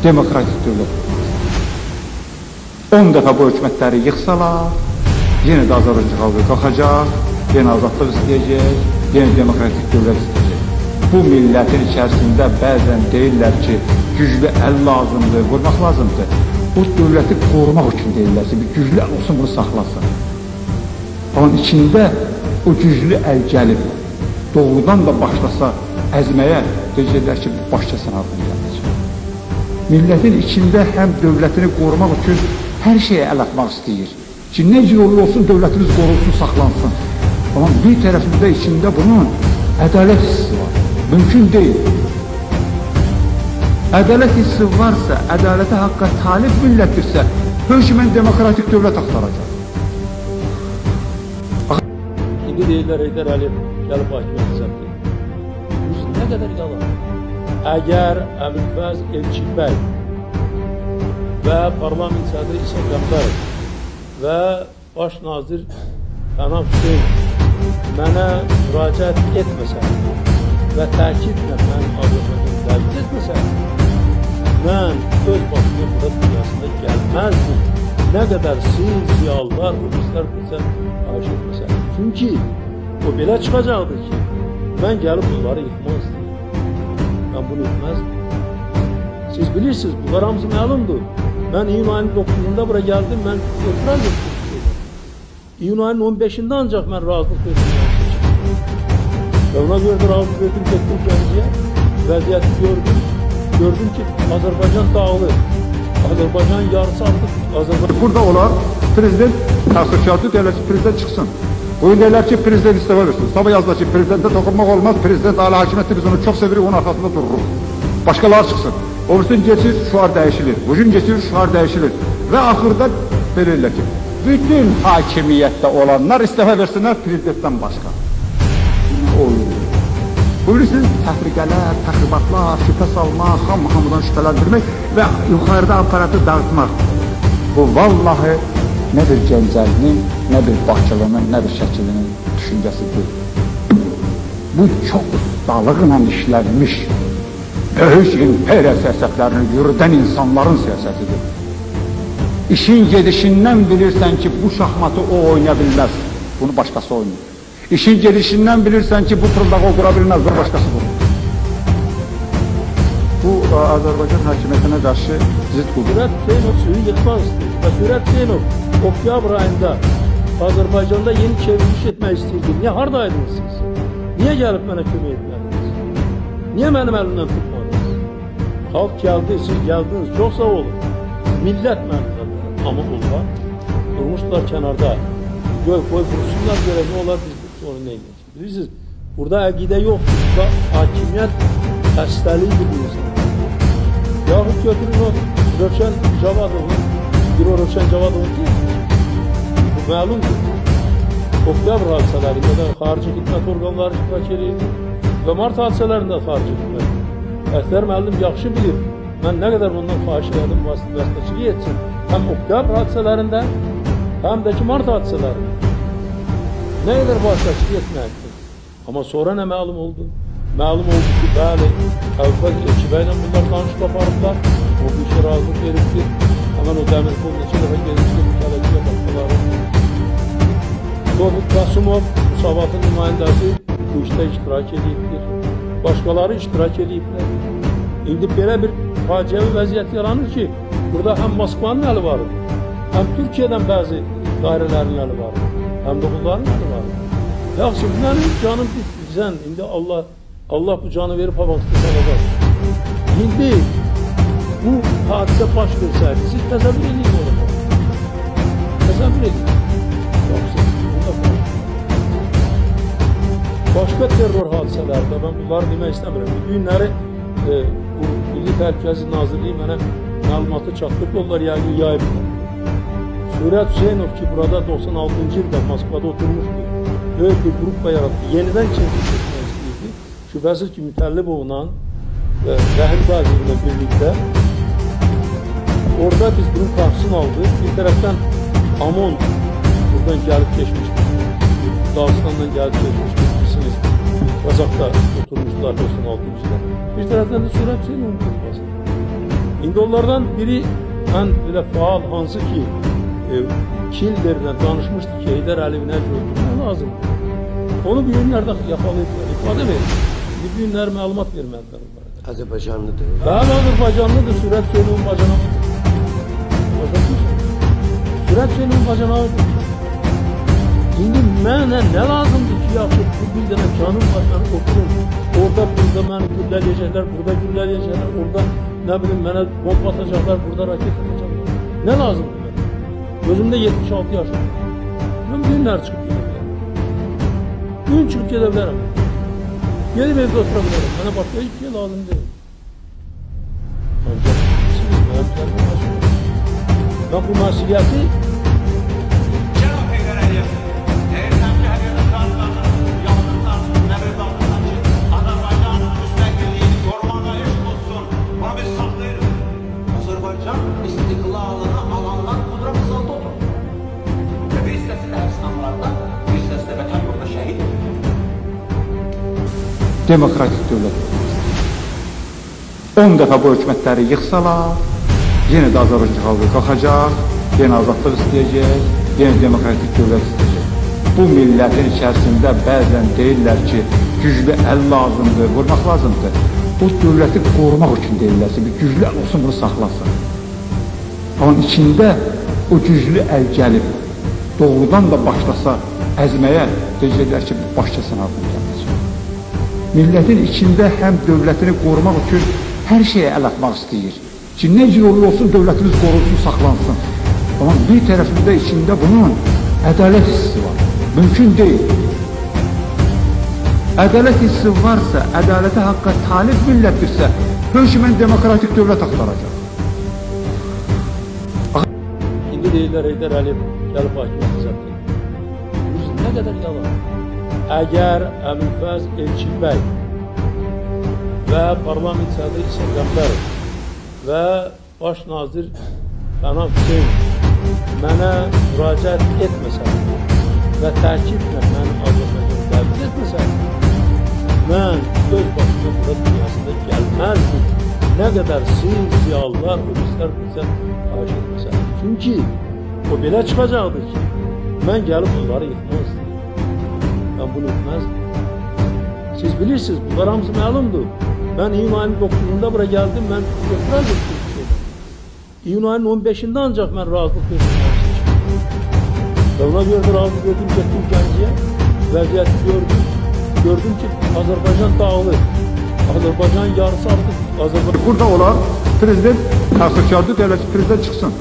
Demokratik dövlət qurmaq istəyir. 10 dəfə bu hökumətləri yıxsalar, yenə də Azərbaycan xalqı qalxacaq, yenə azadlıq istəyəcək, yenə demokratik dövlət istəyəcək. Bu millətin içərisində bəzən deyirlər ki, güclü əl lazımdır, vurmaq lazımdır. Bu dövləti qorumaq üçün deyirlər ki, bir güclü əl olsun, bunu saxlasın. Onun içində o güclü əl gəlib, doğrudan da başlasa əzməyə, deyəcəklər ki, baş kəsən hardan gələcək. Millətin içində həm dövlətini qorumaq üçün hər şeyə əl atmaq istəyir. Ki, nə cür olur olsun, dövlətimiz qorunsun, saxlansın. Amma bir tərəfində içində bunun ədalət hissi var. Mümkün deyil. Ədalət hissi varsa, ədalətə haqqa talib millətdirsə, hökmən demokratik dövlət axtaracaq. İndi deyirlər Heydər Əliyev gəlib hakimiyyəti zəbt edir. Bu nə qədər yalan. Əgər Əbülfəz Elçibəy və parlament sədri İsa Qəmbərov və baş nazir Pənah Hüseynov mənə müraciət etməsə və təkidlə mən Azərbaycan dəvət etməsə, mən öz başıma bura dünyasında gəlməzdim. Nə qədər siz, ziyalılar, o bizlər bizə xahiş etməsə. Çünki o belə çıxacaqdı ki, mən gəlib bunları yıxmaq istəyirəm. Mən bunu etməzdim. Siz bilirsiniz, bunlar hamısı məlumdur. Mən iyun ayının 9-unda bura gəldim, mən etiraz etdim. İyun ayının 15-ində ancaq mən razılıq verdim. Və ona görə də razılıq verdim, getdim Gəncəyə. Vəziyyəti gördüm. Gördüm ki, Azərbaycan dağılır. Azərbaycan yarısı artıq Azərbaycan Burada olar, prezident təxirkardır, deyirlər ki, prezident çıxsın. Bugün deyirlər ki, prezident istefa versin. Sabah yazdılar ki, prezidentə toxunmaq olmaz, prezident ali hakimiyyətdir, biz onu çox sevirik, onun arxasında dururuq. Başqaları çıxsın. O birisi geçir, şuar dəyişilir. Bugün geçir, şuar dəyişilir. Və axırda belə ellər ki, bütün hakimiyyətdə olanlar istefa versinlər prezidentdən başqa. Oyun. Bu bilirsiniz, təfriqələr, təxribatlar, şübhə salmaq, hamı hamıdan şübhələndirmək və yuxarıda aparatı dağıtmaq. Bu vallahi nə bir Gəncəlinin, nə bir Bakılının, nə bir Şəkilinin düşüncəsi deyil. Bu çox ustalıqla işlənmiş böyük imperiya siyasətlərini yürüdən insanların siyasətidir. İşin gedişindən bilirsən ki, bu şahmatı o oynaya bilməz, bunu başqası oynayır. İşin gedişindən bilirsən ki, bu fırıldağı o qura bilməz, bunu başqası qurur. Bu Azərbaycan hakimiyyətinə qarşı zidd qurur. Sürət Hüseynov sizi yıxmaq istəyir. Və Sürət Hüseynov oktyabr ayında Azərbaycanda yeni çevriliş etmək istəyirdi. Niyə haradaydınız siz? Niyə gəlib mənə kömək etmədiniz? Niyə mənim əlimdən tutmadınız? Xalq gəldi, siz gəldiniz. Çox sağ olun. Millət mənim zaten. Amma onlar durmuşdular kənarda. Göy koy vursunlar görək nə olar, biz sonra nə edəcəyik. Bilirsiniz, burada əqidə yoxdur. Burada hakimiyyət xəstəliyi bir insan. Yaxud götürün o Rövşən Cavadovun, bir o Rövşən Cavadovun deyil. Bu məlumdur. Oktyabr hadisələrində də xarici xidmət orqanları iştirak edirdi və mart hadisələrində xarici xidmət. Ətlər müəllim yaxşı bilir. Mən nə qədər ondan xahiş elədim, vasitəçilik etsin. Həm oktyabr hadisələrində, həm də ki mart hadisələrində. Nə qədər vasitəçilik etməkdir. Amma sonra nə məlum oldu? Məlum oldu ki, bəli, Əvvəl Elçibəylə bunlar danışıq aparıblar. O bu işə razılıq veribdir. Həmən o Dəmirpol neçə dəfə gedibdir, Kələkiyə başqaları. Tofiq Qasımov, Müsavatın nümayəndəsi bu işdə iştirak edibdir. Başqaları iştirak ediblər. İndi belə bir faciəvi vəziyyət yaranır ki, burada həm Moskvanın əli var, həm Türkiyədən bəzi dairələrin əli var, həm də bunların əli var. Yaxşı, mənim canım bizən, indi Allah bu canı verib ha vaxtı salacaq. İndi bu hadisə baş versəydi, siz təsəvvür edin nə olacaq? Təsəvvür edin. Yaxşı, bunda başqa terror hadisələrdə mən bunları demək istəmirəm. Bu günləri bu Milli Təhlükəsizlik Nazirliyi mənə məlumatı çatdırdı, onlar yəqin yayıblar. Sürət Hüseynov ki, burada 96-cı ildə Moskvada oturmuşdu. Böyük bir qrup yaratdı. Yenidən çevriliş etmək istəyirdi. Şübhəsiz ki, Mütəllibovla və Rəhim Qaziyevlə birlikdə orada biz bunun qarşısını aldıq. Bir tərəfdən AMON buradan gəlib keçmişdi. Dağıstandan gəlib keçmişdi. Bilirsiniz, Qazaxda oturmuşdular 96-cı ildə. Bir tərəfdən də Sürət Hüseynovun qrupası. İndi onlardan biri ən belə faal hansı ki Kilderlə danışmışdı ki, Heydər Əliyev nə cür öldürmək lazımdır. Onu bu günlərdə yaxalayıblar, ifadə verir. İndi bu günlər məlumat vermədilər onlara. Azərbaycanlıdır. Bəli, Azərbaycanlıdır, Sürət Hüseynovun bacanağıdır. Başa düşürsən? Sürət Hüseynovun bacanağıdır. İndi mənə nə lazımdır ki, yaxşı bu bir dənə canım var, mən oturun. Orada, burada məni güllələyəcəklər, burada güllələyəcəklər, orada nə bilim mənə bomba atacaqlar, burada raket atacaqlar. Nə lazımdır mənə? Özümdə 76 yaşım var. Mən bu günlər çıxıb gedə bilərəm. Bu gün çıxıb gedə bilərəm. Gedib evdə otura bilərəm. Mənə başqa heç bir şey lazım deyil. Ancaq siz mənim üzərimə məsul. Mən bu məsuliyyəti Cənab Heydər Əliyev, deyirsən ki, həqiqətən yazırsan, əmr qalırsan ki, Azərbaycan müstəqilliyini qorumağa eşq olsun. Bunu biz saxlayırıq. Azərbaycan istiqlalını alanlar pudra qızılda oturur. Və bir hissəsi də həbsxanalarda, bir hissəsi də vətən yolunda şəhid oldu. Demokratik dövlət olmaq istəyir. 10 dəfə bu hökumətləri yıxsalar, yenə də Azərbaycan xalqı qalxacaq, yenə azadlıq istəyəcək, yenə demokratik dövlət istəyəcək. Bu millətin içərisində bəzən deyirlər ki, güclü əl lazımdır, vurmaq lazımdır. Bu dövləti qorumaq üçün deyirlər ki, bir güclü əl olsun, bunu saxlasın. Amma içində o güclü əl gəlib, doğrudan da başlasa əzməyə, deyəcəklər ki, baş kəsən hardan gələcək. Millətin içində həm dövlətini qorumaq üçün hər şeyə əl atmaq istəyir. Ki, nə cür olur olsun, dövlətimiz qorunsun, saxlansın. Amma bir tərəfində içində bunun ədalət hissi var. Mümkün deyil. Ədalət hissi varsa, ədalətə haqqa talib millətdirsə, hökmən demokratik dövlət axtaracaq. İndi deyirlər Heydər Əliyev gəlib hakimiyyəti zabt edir. Bilirsiniz, nə qədər yalan. Əgər Əbülfəz Elçibəy və parlament sədri İsa Qəmbərov və baş nazir Pənah Hüseynov mənə müraciət etməsələr və təkidlə məni Azərbaycana dəvət etməsələr, mən öz başıma bura dünyasında gəlməzdim. Nə qədər siz, ziyalılar, o bizlər bizdən xahiş etməsələr. Çünki o belə çıxacaqdı ki, mən gəlib bunları yıxmaq istəyirəm. Mən bunu etməzdim. Siz bilirsiniz, bunlar hamısı məlumdur. Mən iyun ayının 9-unda bura gəldim, mən etiraz etdim bir şeydən. İyun ayının 15-ində ancaq mən razılıq verdim. Və ona görə də razılıq verdim, getdim Gəncəyə, vəziyyəti gördüm. Gördüm ki, Azərbaycan dağılır. Azərbaycan yarısı artıq Azərbaycan... Burada olan prezident təqsirkardır, deyirlər ki, prezident çıxsın.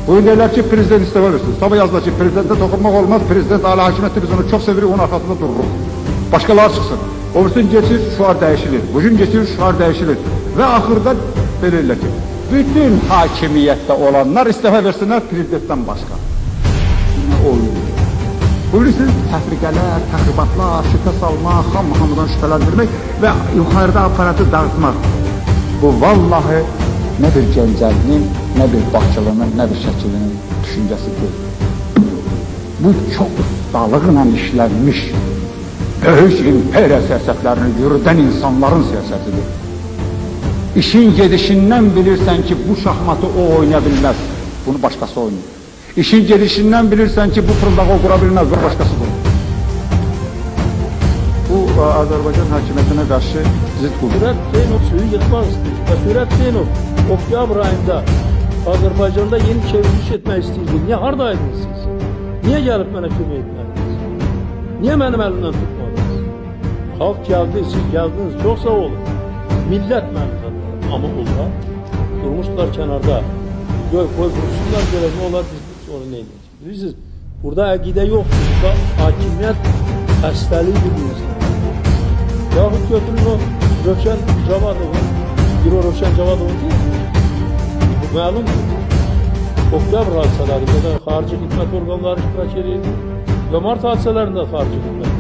Bugün deyirlər ki, prezident istefa versin. Sabah yazdılar ki, prezidentə toxunmaq olmaz, prezident ali hakimiyyətdir, biz onu çox sevirik, onun arxasında dururuq. Başqaları çıxsın. O birisi geçir, şüar dəyişilir. Bugün geçir, şüar dəyişilir. Və axırda belə deyirlər ki, bütün hakimiyyətdə olanlar istefa versinlər prezidentdən başqa. Oyun. Bilirsiniz, təfriqələr, təxribatlar, şübhə salmaq, hamı-hamıdan şübhələndirmək və yuxarıda aparatı dağıtmaq. Bu vallahi nə bir Gəncəlinin, nə bir Bakılının, nə bir Şəkilinin düşüncəsi deyil. Bu çox ustalıqla işlənmiş böyük imperiya siyasətlərini yürüdən insanların siyasətidir. İşin gedişindən bilirsən ki, bu şahmatı o oynaya bilməz, bunu başqası oynayır. İşin gedişindən bilirsən ki, bu fırıldağı o qura bilməz, bunu başqası qurur. Bu Azərbaycan hakimiyyətinə qarşı zidd qurur. Sürət Hüseynov suyu yıxmaq istəyir. Və Sürət Hüseynov oktyabr ayında Azərbaycanda yeni çevriliş etmək istəyirdi. Niyə haradaydınız siz? Niyə gəlib mənə kömək etmədiniz? Niyə mənim əlimdən tutmadınız? Xalq gəldi, siz gəldiniz, çox sağ olun. Millət mənim zaten. Amma onlar durmuşdular kənarda. Göy koy vursunlar, görək nə olar, biz sonra nə edəcəyik? Bilirsiniz, burada əqidə yoxdur, burada hakimiyyət xəstəliyidir bu insan. Yaxud götürün o Rövşən Cavadovun, bir o Rövşən Cavadovun deyil mi? Bu məlumdur. Oktyabr hadisələrində də xarici xidmət orqanları iştirak edirdi və mart hadisələrində xarici xidmət.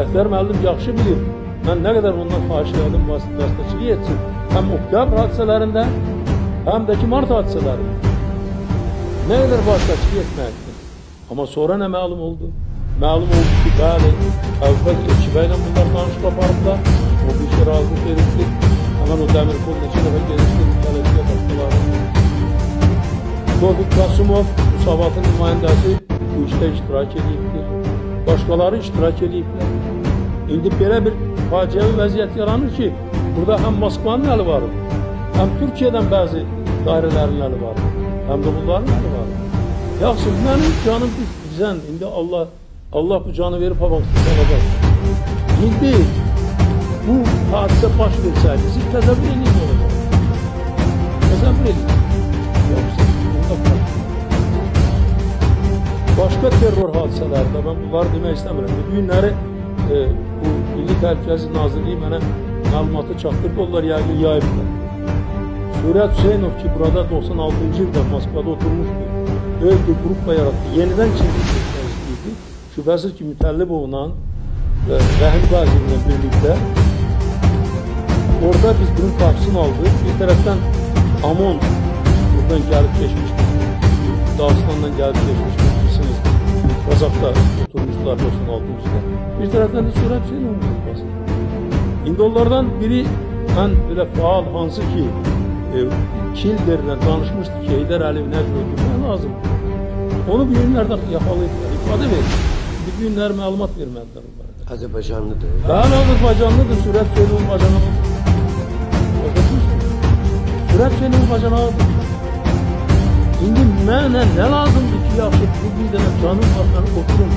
Əxtər müəllim yaxşı bilir. Mən nə qədər ondan xahiş elədim, vasitəçilik etsin. Həm oktyabr hadisələrində, həm də ki mart hadisələrində. Nə qədər vasitəçilik etməkdir. Amma sonra nə məlum oldu? Məlum oldu ki, bəli, Əvvəl Elçibəylə bunlar danışıq aparıblar. O bir şey razılıq veribdir. Həmən o dəmir pul neçə dəfə gedişdi, tələbiyə başqaları. Tofiq Qasımov, Müsavatın nümayəndəsi bu işdə iştirak edibdir. Başqaları iştirak ediblər. İndi belə bir faciəvi vəziyyət yaranır ki, burada həm Moskvanın əli var, həm Türkiyədən bəzi dairələrin əli var, həm də bunların əli var. Yaxşı, mənim canım bizən, indi Allah bu canı verib havasını salacaq. İndi bu hadisə baş versəydi, siz təsəvvür edin nə olacaq? Təsəvvür edin. Yoxsa, bunda bırakın. Başqa terror hadisələrdə, mən bunları demək istəmirəm. Bu günləri bu Milli Təhlükəsizlik Nazirliyi mənə məlumatı çatdırdı, onlar yəqin yayıblar. Sürət Hüseynov ki, burada 96-cı ildə Moskvada oturmuşdu, böyük bir qrupla yaratdı. Yenidən çevriliş etmək istəyirdi. Şübhəsiz ki, Mütəllibovla və Rəhim Qaziyevlə birlikdə orada biz bunun qarşısını aldıq. Bir tərəfdən AMON buradan gəlib keçmişdi. Dağıstandan gəlib keçmişdi. Bilirsiniz, Qazaxda oturmuşdular 96-cı ildə. Bir tərəfdən də Sürət Hüseynovun qrupası. İndi onlardan biri ən belə faal hansı ki, Kilderlə danışmışdı ki, Heydər Əliyev nə cür öldürmək lazımdır. Onu bu günlərdə yaxalayıblar, ifadə verir. İndi bu günlər məlumat vermədilər o barədə. Azərbaycanlıdır. Bəli, Azərbaycanlıdır, Sürət Hüseynovun bacanağıdır. Başa düşürsünüz? Sürət Hüseynovun bacanağıdır. İndi mənə nə lazımdır ki, yaxşı, bu bir dənə canım var, mən oturum.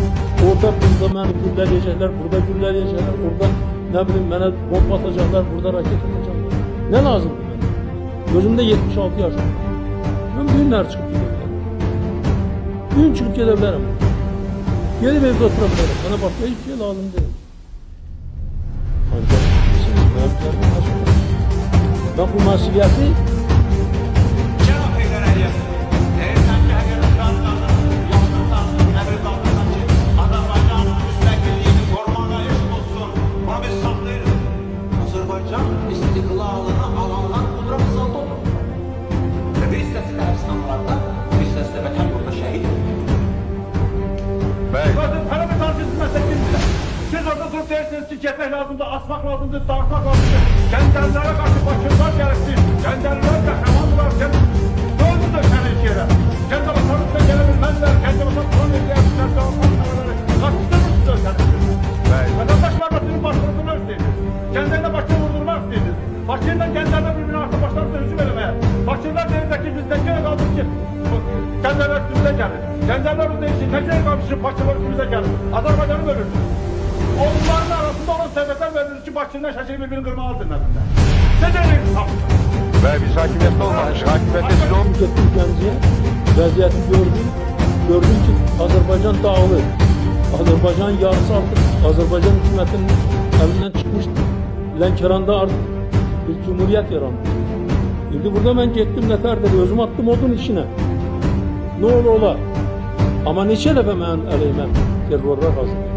Orada, burada məni güllələyəcəklər, burada güllələyəcəklər, orada nə bilim mənə bomba atacaqlar, burada raket atacaqlar. Nə lazımdır mənə? Gözümdə 76 yaşım var. Mən bu günlər çıxıb gedə bilərəm. Bu gün çıxıb gedə bilərəm. Gelib evdə otura bilərəm. Mənə başqa heç şey lazım deyil. Ancaq bilirsiniz, mənim üzərimə məsuliyyət. Mən bu məsuliyyəti Cənab Heydər Əliyev, deyirsən ki, əgər İsraildən, yaptırsan, əmr qaldırsan ki, Azərbaycan müstəqilliyini qorumağa eşq olsun, bunu biz saxlayırıq. Azərbaycan istiqlalını alanlar qudra qızılda olur. Və bir hissəsi də həbsxanalarda, bir hissəsi də vətən yolunda şəhid oldu. Bakın para bir tartışması bilmirlər. Siz orada durup deyirsiniz ki, getmək lazımdır, asmaq lazımdır, dağıtmaq lazımdır. Gəncərlərə qarşı Bakılılar gəlibdir. Gəncərlər qəhrəmandırlar. Dördü də səni iş yerə. Gəncəbaşlar üstə gələ bilməzlər. Gəncəbaşlar puan eləyərlər, qaçdırırsınız ölkəni. Vətəndaş varmasının başvurduğunu istəyirsiniz. Gəncərlə Bakını vurdurmaq istəyirsiniz. Bakıyla Gəncərlə birbirine artıq başlamışlar hücum eləməyə. Bakılılar deyirlər ki, biz nə gerek aldıq ki, Gəncərlər üstümüzə gəlir. Gəncərlər o deyir ki, nə gerek almış ki, Bakılılar üstümüzə gəlir. Azərbaycanı bölürsünüz. Onların arasında olan səbəblər verilir ki, Bakının Şəkili birbirini qırmağa dinlədilər. Nə deyirsiniz hamısı? Bəy, biz hakimiyyətdə olmamışıq. Hakimiyyətdə siz olmuyorsunuz. Getdim Gəncəyə, vəziyyəti gördüm. Gördüm ki, Azərbaycan dağılır. Azərbaycan yarısı artıq Azərbaycan hökumətinin əlindən çıxmışdı. Lənkəranda artıq bir cumhuriyyət yaranmışdı. İndi burada mən getdim nətərdir, özüm attım odun içinə. Nə olur olar. Amma neçə dəfə mənim əleyhimə terrorlar hazırlandı.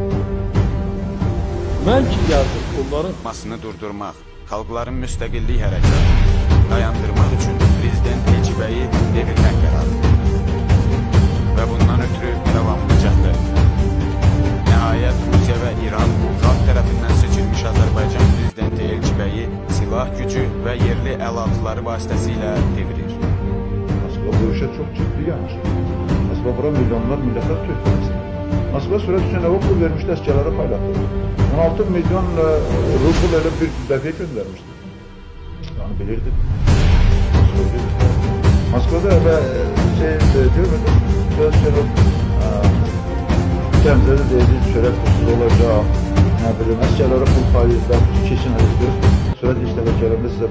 Mən ki gəldim, onların Masını durdurmaq, xalqların müstəqillik hərəkatını dayandırmaq üçün Prezident Elçibəyi devirmək qərarı verdi. Və bundan ötürü davamlı cəhd etdi. Nəhayət Rusiya və İran xalq tərəfindən seçilmiş Azərbaycan Prezidenti Elçibəyi silah gücü və yerli əlaltıları vasitəsilə devirir. Moskva bu işe çok ciddi yanaşır. Moskva bura milyonlar, milyardlar tökülmesi. Moskva Sürət Hüseynova pul vermişdi, əsgərlərə paylatırdı. 16 milyon rubl elə bir dəfə göndermişdi. Yani bilirdi. Moskva bilirdi. Moskvada elə görmürdüm. Sürət Hüseynov Gəncədə deyirdi, çörək pulsuz olacaq, nə bilim, əsgərlərə pul paylayırlar, keçin hələ gör. Sürət ilk dəfə gələndə sizə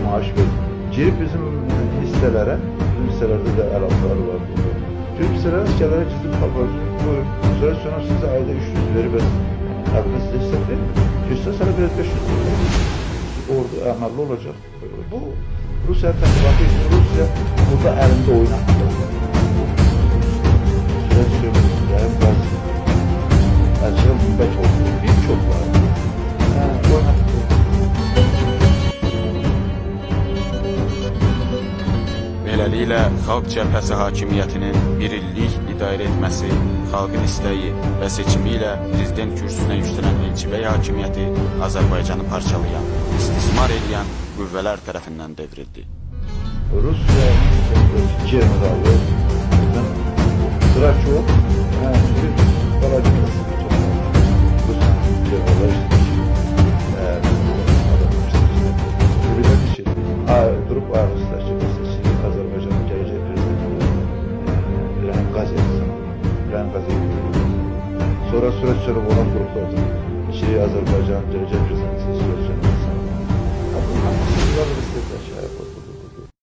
maaş verir. Girib bizim hissələrə, bizim hissələrdə də əl altları var. Girib hissələrə, əsgərlərə gizli pul aparır. Buyurun, Sürət Hüseynov sizə ayda 300 verir, bəs əvvəl sizə hissə verir. Girsə sənə biraz 500 verir. Ordu əməlli olacaq. Bu Rusiya təxribatı idi. Rusiya burada əlində oynatdı. Sürət Hüseynov, Rəhim Qazi, Əlçiyə Mümbət oldu. Bir çox var. Oynatdı. Beləliklə, Xalq Cəbhəsi hakimiyyətinin bir illik idarə etməsi, xalqın istəyi və seçimi ilə prezident kürsüsünə yüksələn Elçibəy hakimiyyəti Azərbaycanı parçalayan, istismar edən qüvvələr tərəfindən devrildi. Rusya generalı Draçov, bir balaca Rus generallar adamlar işte. Ki, durup ayaq üstə ki, Azərbaycanın gələcək prezidenti İbrahim Qaziyev. İbrahim Qaziyev. Sonra Sürət Hüseynov olan qrupda ki, Azərbaycanın gələcək prezidenti Sürət Hüseynov. Bunun hamısı istədilər ki,